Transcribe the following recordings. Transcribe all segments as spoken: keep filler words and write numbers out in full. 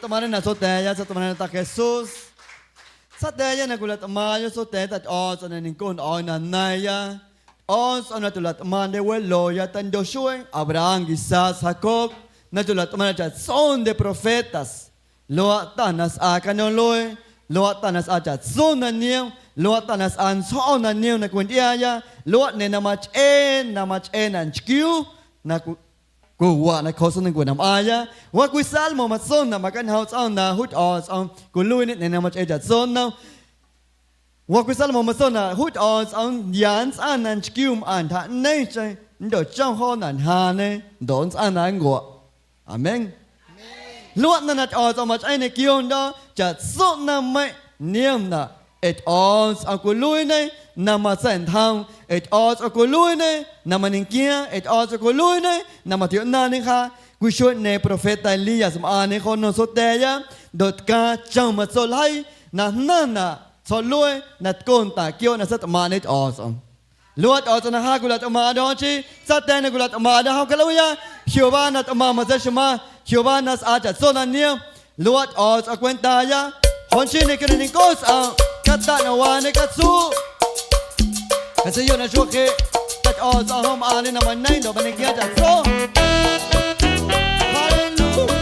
Tꞌmaⁿñe na tsota̱a̱ya, tsota̱a̱ya na Ta Jesús. Tsota̱a̱ya na cwilaꞌtꞌmaaⁿꞌyoꞌ tsota̱a̱ Ta Tyꞌo̱o̱tsꞌom na ñencooꞌ nꞌo̱o̱ⁿ na na̱a̱ⁿya. Tyꞌo̱o̱tsꞌom na tyolaꞌtꞌmaaⁿꞌndye welooya tandyo xuee Abraham, Isaac, Jacob, na tyolaꞌtꞌmaaⁿꞌndye chaꞌtsondye profetas. Luaꞌ Ta na sꞌaa cañoomꞌluee, luaꞌ Ta na sꞌaa chaꞌtso na nioom, luaꞌ Ta na sꞌaa ntsjo̱ꞌ na nioom na cwintyꞌiaaya, luaꞌ ꞌñeeⁿ na machꞌee na machꞌeenaꞌ nchquiu na cwi- cwiwaꞌ nacjooꞌ tsjoomnancue na mꞌaaⁿya. Wacwii salmo matsonaꞌ macañjoomꞌ tsꞌoom na juu Tyꞌo̱o̱tsꞌom cwiluiiñe ꞌñeeⁿ na machꞌee chaꞌtso nnom. Wacwii salmo matsonaꞌ juu Tyꞌo̱o̱tsꞌom ya nntsꞌaⁿ na nchquiu mꞌaⁿ ntyjaꞌñeeⁿcheⁿ nndyoochom joo na ñjaaⁿñe ndoꞌ nntsꞌaⁿ na nncuaꞌ. Amén. Luaꞌ ꞌnaⁿ na Tyꞌo̱o̱tsꞌom machꞌeeⁿ ñequiondyo̱ chaꞌtso ꞌnaⁿmeiⁿꞌ niomnaꞌ, ee Tyꞌo̱o̱tsꞌom cwiluiiñe na matsa̱ꞌntjoom, ee Tyꞌo̱o̱tsꞌom cwiluiiñe na mañequiaaⁿ, ee Tyꞌo̱o̱tsꞌom cwiluiiñe na matioꞌnaaⁿñe jaa. Cwii xueeꞌñeeⁿ profeta Elías mꞌaaⁿñe joo nnom tsota̱a̱ya, ndoꞌ tcaaⁿ chom matso ljeii na jnaⁿnaꞌ tsjo̱ꞌluee na tco ntaaⁿ quiooꞌ na seitꞌmaaⁿꞌñe Tyꞌo̱o̱tsꞌom. Luaaꞌ Tyꞌo̱o̱tsꞌom na ja cwilaꞌtꞌmaaⁿꞌndyo̱ nchii tsaatya̱a̱ na cwilaꞌtꞌmaaⁿꞌndyo̱ jom. Caloya, Jehová na tꞌmaⁿ matseixmaⁿ, Jehová na sꞌaa chaꞌtso na nioom. Luaaꞌ Tyꞌo̱o̱tsꞌom cwentaya, joꞌ nchii ñequio na ñenco tsꞌomꞌ, cataꞌ na waañe catsuꞌ. Catseiyo na xuee jeꞌ, Ta Tyꞌo̱o̱tsꞌom jom mꞌaaⁿñe na mañeeⁿ ndoꞌ mañequiaaⁿ chaꞌtso. Aleluya.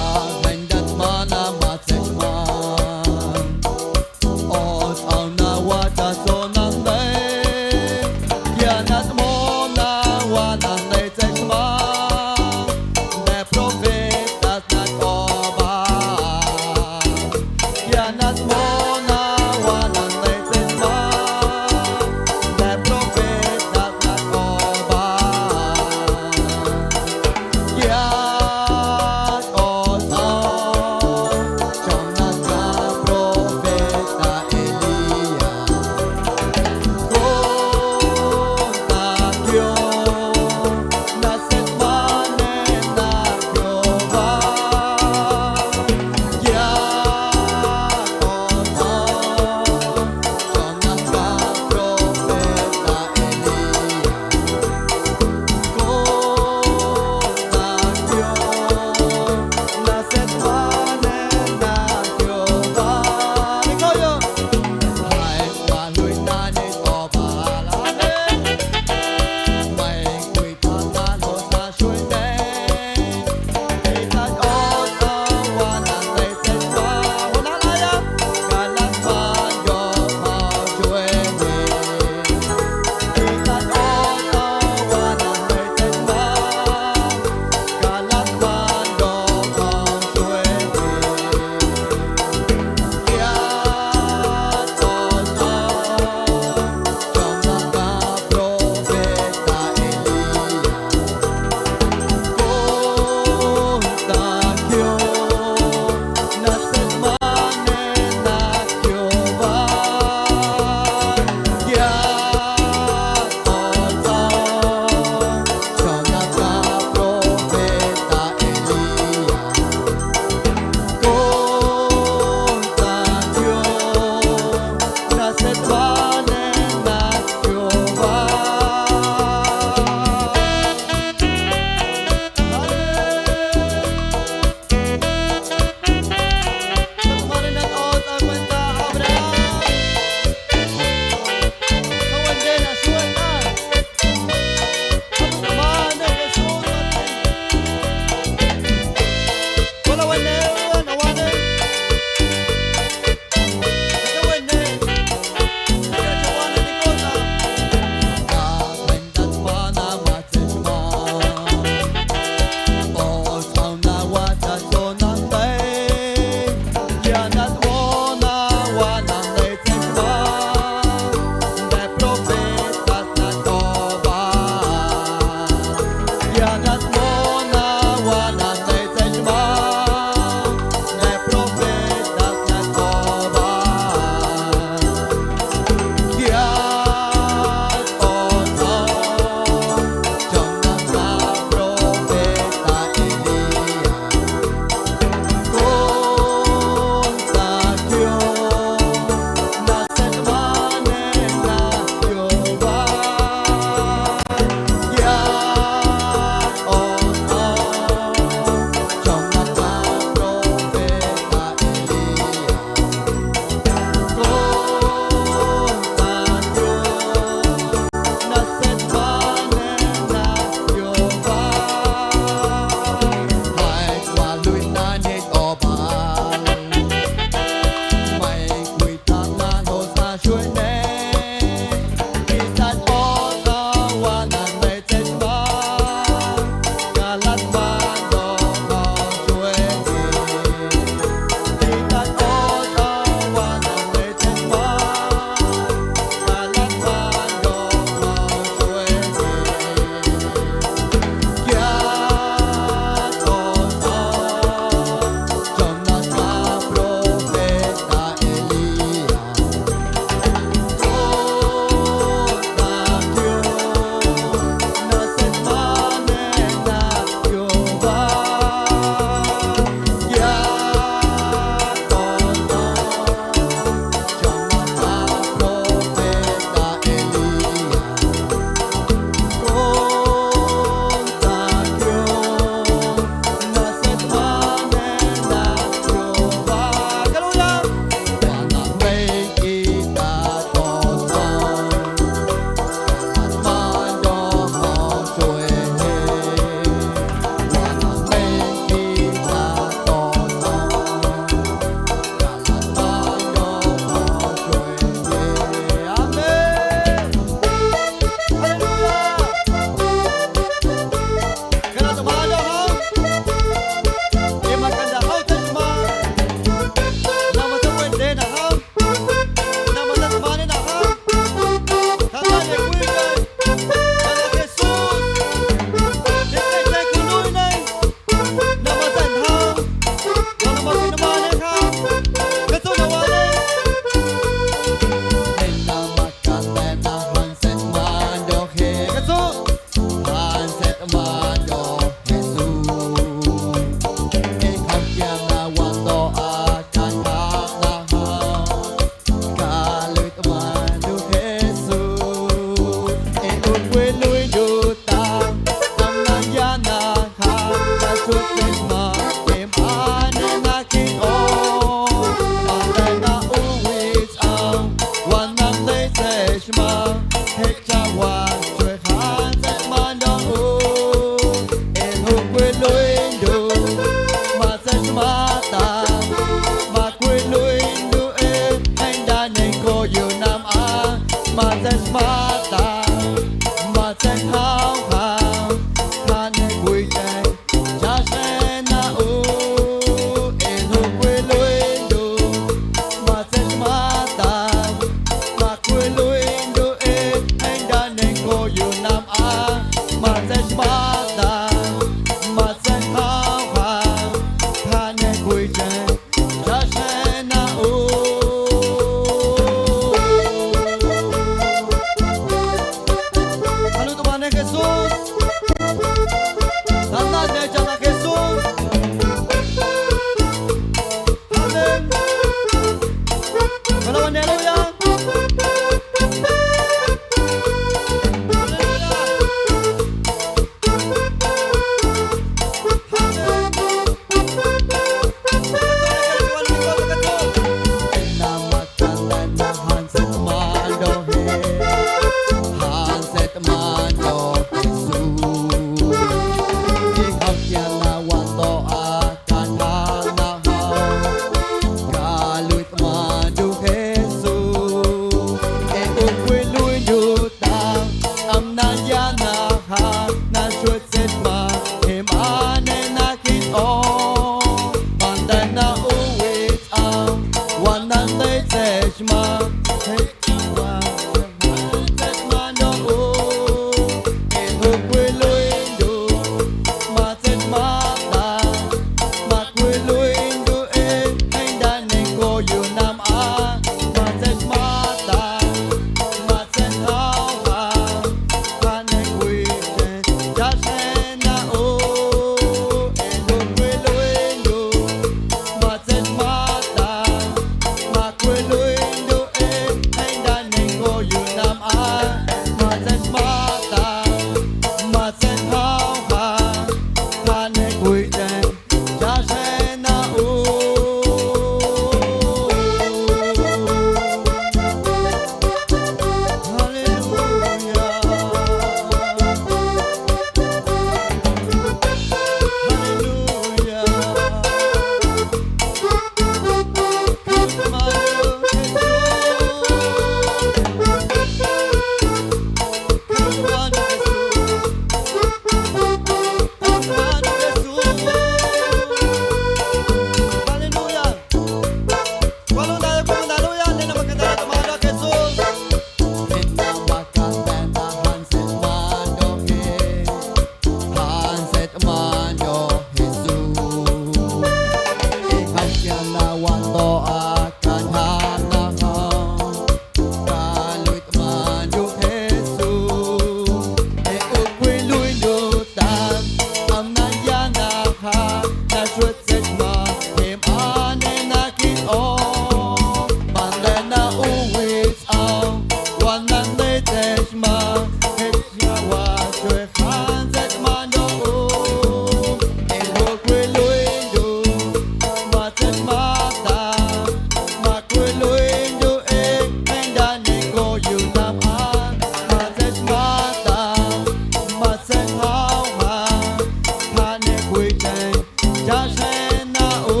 Chaꞌxjeⁿ na ꞌu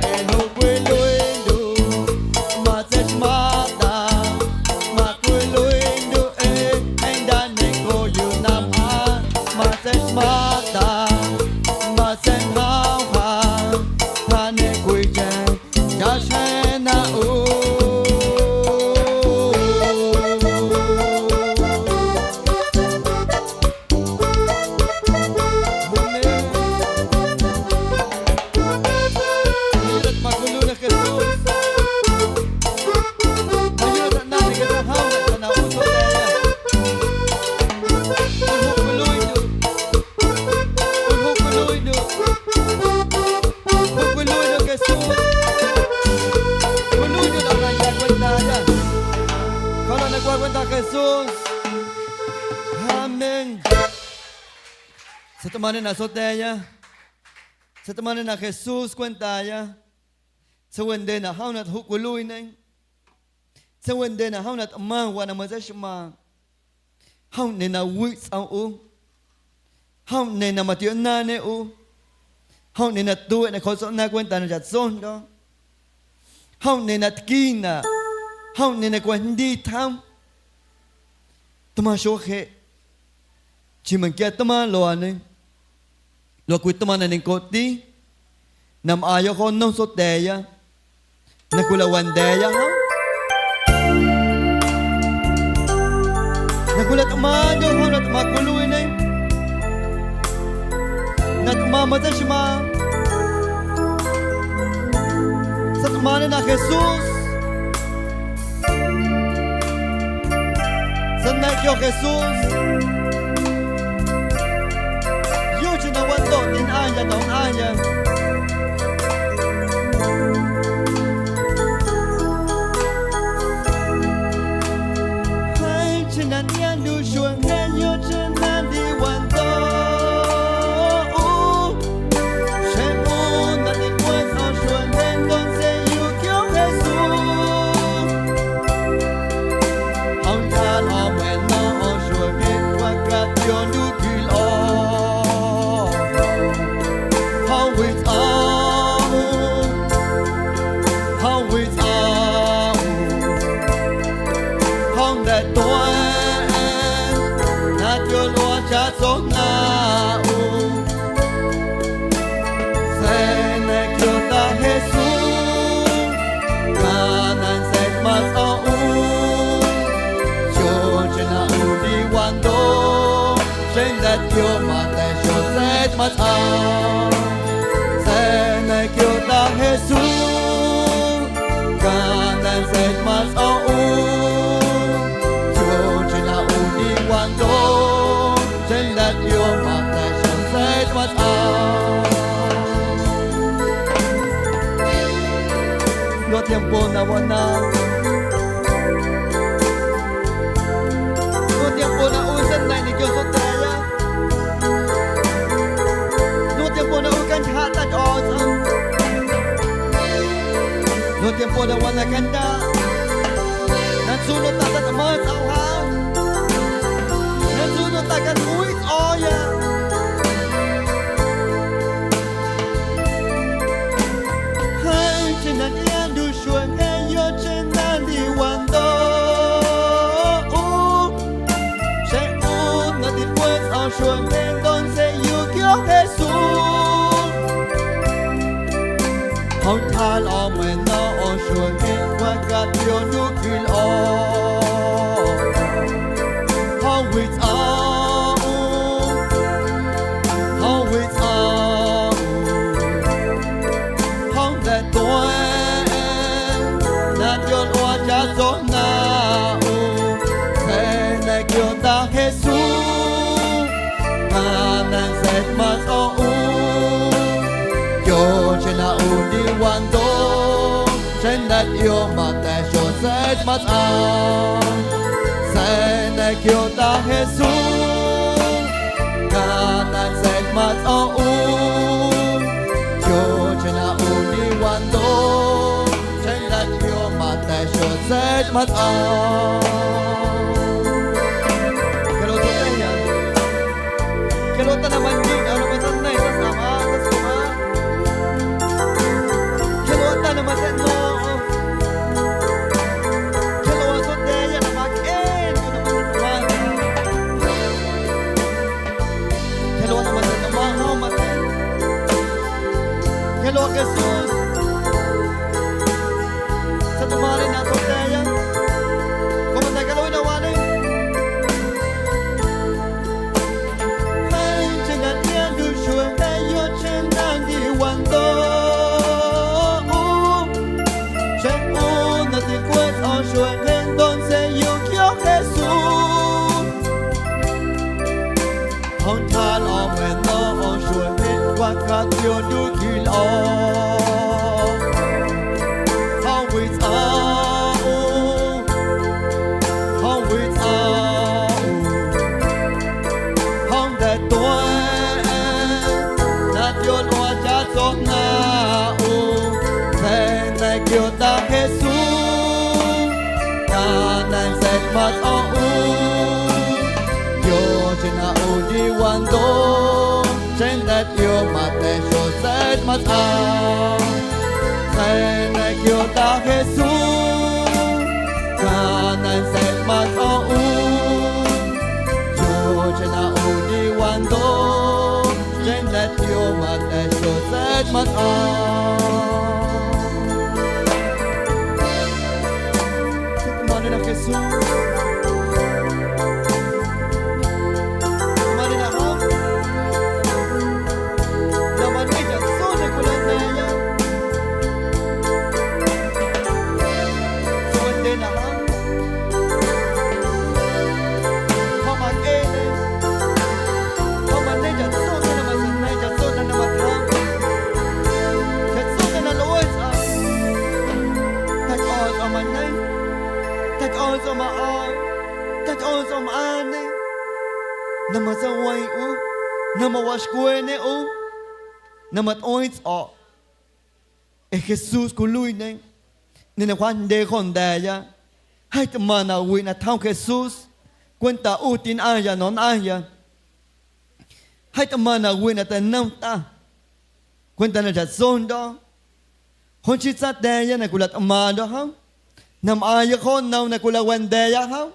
ee juu cwiluiindyuꞌ, matseixmaⁿ ta, macwiluiindyuꞌ ee, ee ndyaꞌ ñeꞌcoo yuu na mꞌaaⁿ, matseixmaⁿ ta, matseijom ja, ja ñecwiicheⁿ, chaꞌxjeⁿ na ꞌu. Amén. Mayuuꞌ na tꞌmaⁿ cwiluiiñê Jesús. Mayuuꞌ na tꞌnaⁿñê cantyja jom na ꞌu tsotya̱a̱ya. Ꞌu juu cwiluiindyuꞌ. Ꞌu juu cwiluiindyuꞌ. Juu cwiluiindyuꞌ Jesús. Cwiluiindyuꞌ na ya cwentaya. Cwentaya na cwaa cwenta Jesús. Amén. Tseitꞌmaaⁿñe na tsotya̱a̱ya. Tseitꞌmaaⁿñe na Jesús cwentaya. Tsjoomndyena jom na tjuu cwiluiiñê. Tsjoomndyena jom na tꞌmaⁿ waa na matseixmaaⁿ. Jom ꞌñeeⁿ na wiꞌ tsꞌoom ꞌu. Jom ꞌñeeⁿ na matioꞌnaaⁿñe ꞌu. Jom ꞌñeeⁿ na tueꞌ nacjooꞌ tsaⁿꞌñeeⁿ cwenta na chaꞌtsondyo̱. Jom ꞌñeeⁿ na tquiinaꞌ. Jom ꞌñeeⁿ na cwajndii tjoom. Tmaⁿ xuee jeꞌ. Nchii meiⁿnquia tmaaⁿ luaañe. Luaa cwii tmaaⁿ na ñencooꞌti na mꞌaaⁿyoꞌ jo nnom tsotya̱a̱ya na cwilaꞌwanda̱a̱ya jom. Na cwilaꞌtꞌmaaⁿꞌndyoꞌ jom na tꞌmaⁿ cwiluiiñe. Na tꞌmaⁿ matseixmaaⁿ. Tseitꞌmaaⁿñe na Jesús. Tseijndeiꞌ quio Jesús. Yocheⁿ na wandoꞌ tiñꞌaⁿya, to̱ꞌnnꞌaⁿya. Jeeⁿcheⁿ na ntyꞌiaandyuꞌ xueeꞌñeeⁿ yocheⁿ na ndiwandoꞌ ꞌu. Xeⁿ ꞌu na ticweeꞌ tsꞌoom xueeꞌñeeⁿ, nntonseiyu quio Jesús. Jom ntyja lꞌo̱o̱ⁿ meiⁿno̱o̱ⁿ xueeꞌñeeⁿ, cwacatioo ndyuaa quilꞌo̱o̱. Jom wiꞌ tsꞌoom, jom wiꞌ tsꞌoom. Jom nda̱ tueeⁿꞌeⁿ na tyolꞌuaa chaꞌtso na ꞌu. Sa̱a̱ na quio Ta Jesús, caꞌnaⁿ ntseitꞌmaⁿ tsꞌoom ꞌu. Yocheⁿ na ꞌu ndiwandoꞌ, xeⁿ nda̱ tioo mata̱xo tseitꞌmaⁿ tsꞌoom. Sa̱a̱ na quio Ta Jesús, caꞌnaⁿ ntseitꞌmaⁿ tsꞌoom ꞌu. Yocheⁿ na ꞌu ndiwandoꞌ, xeⁿ nda̱ tioo mata̱xo tseitꞌmaⁿ tsꞌoom. Luaa tiempo na wanaaⁿ. Luaa tiempo na ꞌu nntseineiⁿ ñequio tsotya̱a̱ya. Luaa tiempo na ꞌu cantyjaꞌ Ta Tyꞌo̱o̱tsꞌom. Luaa tiempo na wana̱ candyaꞌ. Na ntsuꞌ ndoꞌ ta teiꞌtꞌmaaⁿ tsꞌoom ja. Na ntsuꞌ ndoꞌ ta catꞌuii tsꞌo̱o̱ⁿya. Jeeⁿcheⁿ na ntyꞌiaandyuꞌ xueeꞌñeeⁿ yocheⁿ na ndiwandoꞌ ꞌu. Xeⁿ ꞌu na ticweeꞌ tsꞌoom xueeꞌñeeⁿ, nntonseiyu quio Jesús. Jom ntyja lꞌo̱o̱ⁿ meiⁿno̱o̱ⁿ xueeꞌñeeⁿ, cwacatioo ndyuaa quilꞌo̱o̱. Jom wiꞌ tsꞌoom ꞌu, jom wiꞌ tsꞌoom ꞌu. Jom nda̱ tueeⁿꞌeⁿ na tyolꞌuaa chaꞌtso na ꞌu. Sa̱a̱ na quio Ta Jesús, caꞌnaⁿ ntseitꞌmaⁿ tsꞌoom ꞌu. Yocheⁿ na ꞌu ndiwandoꞌ, xeⁿ nda̱ tioo mata̱xo tseitꞌmaⁿ tsꞌoom. Sa̱a̱ na quio Ta Jesús, caꞌnaⁿ ntseitꞌmaⁿ tsꞌoom ꞌu. Yocheⁿ na ꞌu ndiwandoꞌ, xeⁿ nda̱ tioo mata̱xo tseitꞌmaⁿ tsꞌoom. Quia luaa tsaⁿꞌñeeⁿ, quia luaa ta na mandiꞌ ñꞌoom na matsa̱ꞌñeeⁿ, tsaⁿsꞌa Luaa Jesús. Tsaⁿtꞌmaaⁿñê na tjotya̱a̱ya. Cwenta calueꞌ na wañe. Jeeⁿcheⁿ na tquiaandyuꞌ xueeꞌ, jnda̱ yocheⁿ na nquiwandoꞌ ꞌu. Xeⁿ ꞌu na ticweeꞌ tsꞌoom xueeꞌ, entonces yuu quio Jesús. Jo̱o̱ⁿ ntyja lꞌo̱o̱ meiⁿno̱o̱ⁿ xueeꞌ, cwacatioꞌndyuꞌ quilꞌo̱o̱. Jo̱o̱ⁿ wiꞌ tsꞌaⁿ ꞌu, jo̱o̱ⁿ wiꞌ tsꞌaⁿ ꞌu, jo̱o̱ⁿ nda̱ tueeⁿꞌeⁿ na tiolꞌuaa chaꞌtso na ꞌu, sa̱a̱ ñequio Ta Jesús, cañeeⁿ ntseitꞌmaⁿ tsꞌo̱o̱ⁿ ꞌu. Yocheⁿ na ꞌu nquiwandoꞌ, xeⁿ jnda̱ tꞌio mateiⁿ xo tseitꞌmaⁿ tsꞌo̱o̱ⁿ. Sa̱a̱ ñequio Ta Jesús, cañeeⁿ ntseitꞌmaⁿ tsꞌo̱o̱ⁿ ꞌu. Yocheⁿ na ꞌu nquiwandoꞌ, xeⁿ jnda̱ tꞌio mateiⁿ xo tseitꞌmaⁿ tsꞌo̱o̱ⁿ. Tsaⁿtꞌmaaⁿñê na Jesús. Tsaⁿtꞌmaaⁿñê na jom. Na mañe chaꞌtsondye cwilaꞌjnda̱a̱ⁿya. Tsueeꞌndyena jom. Jo̱o̱ⁿ mꞌaⁿ ncꞌeeñê. Jo̱o̱ⁿ mañe chaꞌtso na matseijneiⁿ, chaꞌtso na matjoom, chaꞌtso na lꞌue tsꞌaⁿ. Tjatyꞌo̱o̱ⁿ tsꞌaⁿ mañe, tjatyꞌo̱o̱ⁿ tsꞌaⁿ maꞌoom, tjatyꞌo̱o̱ⁿ tsꞌaⁿ mꞌaaⁿñe, na matsaweeⁿ ꞌu, na mawaxcweeꞌñe ꞌu, na matꞌueeⁿ tsꞌo̱. Ee Jesús cwiluiiñe, ꞌñeeⁿ na wjaajndye jo nda̱a̱ya. Jeeⁿ tꞌmaⁿ nawiꞌ na tjoom Jesús, cwenta ꞌu tinꞌaⁿya na nnꞌaⁿya. Jeeⁿ tꞌmaⁿ nawiꞌ na teinom Ta, cwenta na chaꞌtsondyo̱. Jo̱o̱ⁿ nchii tsaⁿtya̱a̱ya na cwilaꞌtꞌmaaⁿꞌndyo̱ jom, na mꞌaaⁿya jo nnom na cwilawanda̱a̱ya jom,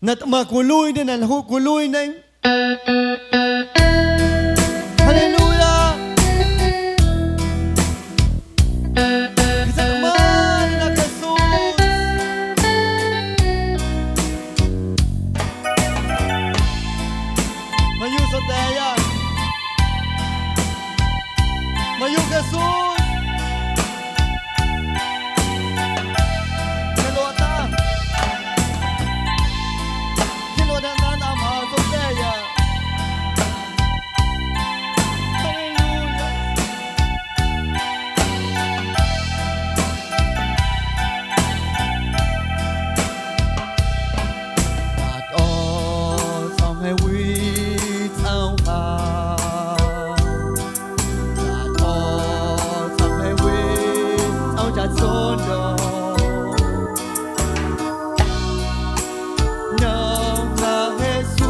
na tꞌmaⁿ cwiluiiñe, na ljuꞌ cwiluiiñe. ¡Aleluya! Tsaⁿtꞌmaaⁿñê na Jesús. Mayuuꞌ Tsotya̱a̱ya. Mayuuꞌ Jesús. Quia luaaꞌ ta. Quia luaaꞌ na nnꞌaⁿ mꞌaⁿ Tsotya̱a̱ya. Aleluya. Tyꞌo̱o̱tsꞌom jeeⁿ wiꞌ tsꞌoom ja. Tyꞌo̱o̱tsꞌom jeeⁿ wiꞌ tsꞌoom chaꞌtsondyo̱. Ñoom na Jesús,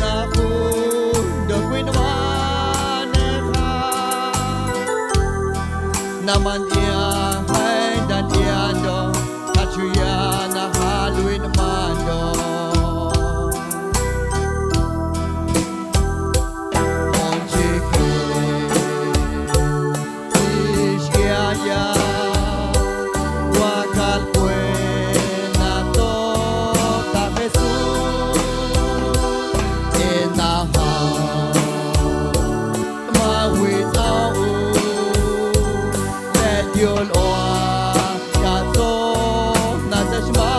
na jundyo̱ cwinꞌmaaⁿñe ja, na mantyꞌiaaⁿ jeeⁿ na ntyꞌiaandyo̱, tjachuiiꞌa na ja luiiꞌ nꞌmaaⁿndyo̱. Jo̱o̱ⁿ nchii jeꞌ tixꞌiaaya wacalcwe na toca Jesús, ee na ja tꞌmaⁿ wiꞌ tsꞌoom ꞌu, jnda̱ tiolꞌuaa chaꞌtso na tseixmaⁿ.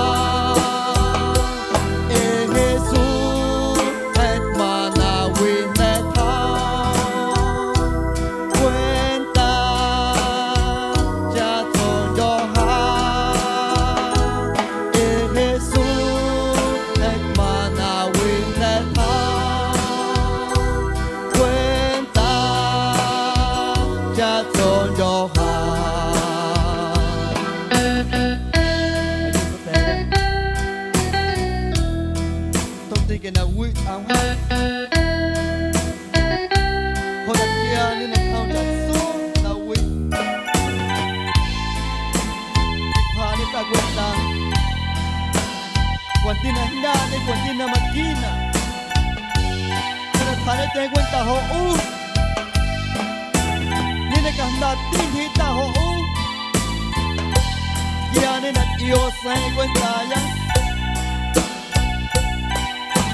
Ee Jesús, jeeⁿ tꞌmaⁿ nawiꞌ jnda̱ tjoom cwenta chaꞌtsondyo̱ ja. Ee Jesús, jeeⁿ tꞌmaⁿ nawiꞌ jnda̱ tjoom cwenta chaꞌtsondyo̱ ja. Tomti quia na wiꞌ tsꞌoom ja. Joꞌ na tquiaañe na tjoom chaꞌtso na wiꞌ. Tjaaꞌñe ta cwenta. Cwanti na jndyaaꞌñe, cwanti na maquiinaꞌ. Quia na tjaaꞌñe Tyeⁿ cwenta joꞌ ꞌu. Ñeꞌ na cajndati ntyjiiꞌ ta joꞌ ꞌu. Quiaañe na tꞌioo seiiⁿ cwentaya.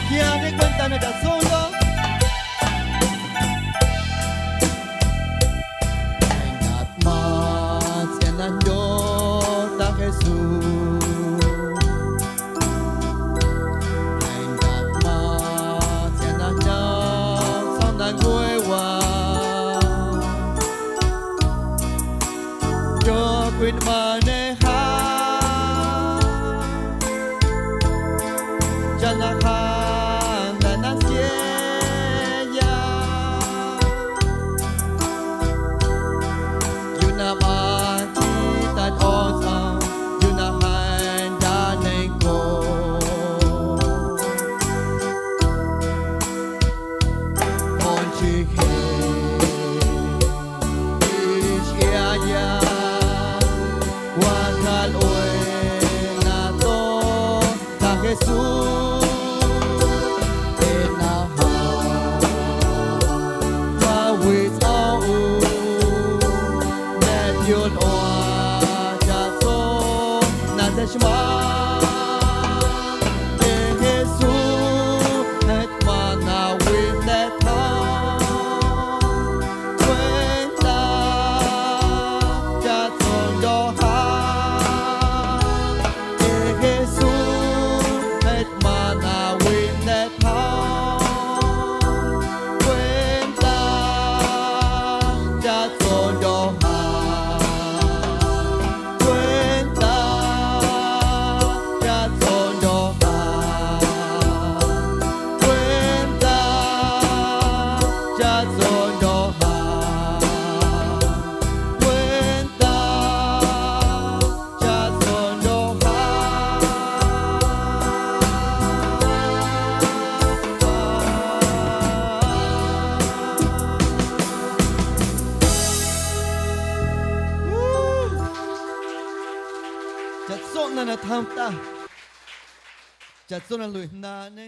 Quiaañe cwenta na chaꞌtsondyo̱. Ñeꞌ na tꞌmaⁿ tsꞌiaaⁿ na jndyo Ta Jesús. Ñeꞌ na tꞌmaⁿ tsꞌiaaⁿ na jndyo tsjoomnancuewaa. Quia cwii nꞌmaaⁿñe ja. Chaꞌ na ja nda̱ na nntquieeꞌya, yuu na mꞌaⁿ ntyjii Ta Tyꞌo̱o̱tsꞌom, yuu na jeeⁿ ndyaꞌ ñencoꞌ. Joꞌ nchii jeꞌ tixꞌiaaya, cwaañe lꞌue na tso Ta Jesús, ee na ja, ja wii tsꞌo̱o̱ⁿ ꞌu, jnda̱ tquiolꞌuaaⁿ chaꞌtso na tseixmaⁿ, ee Jesús jeeⁿ tꞌmaⁿ na wii jnda̱ tjo̱o̱ⁿ cwenta chaꞌtsondyo̱ ja. Ee Jesús jeeⁿ tꞌmaⁿ na wii jnda̱ tjo̱o̱ⁿ cwenta chaꞌtsondyo̱ ja. Cwenta chaꞌtsondyo̱ ja. Cwenta chaꞌtsondyo̱ ja. Cwenta chaꞌtsondyo̱ ja. Chaꞌtso ꞌnaⁿ na tjoom Ta, chaꞌtso na luiꞌjndaaꞌñe.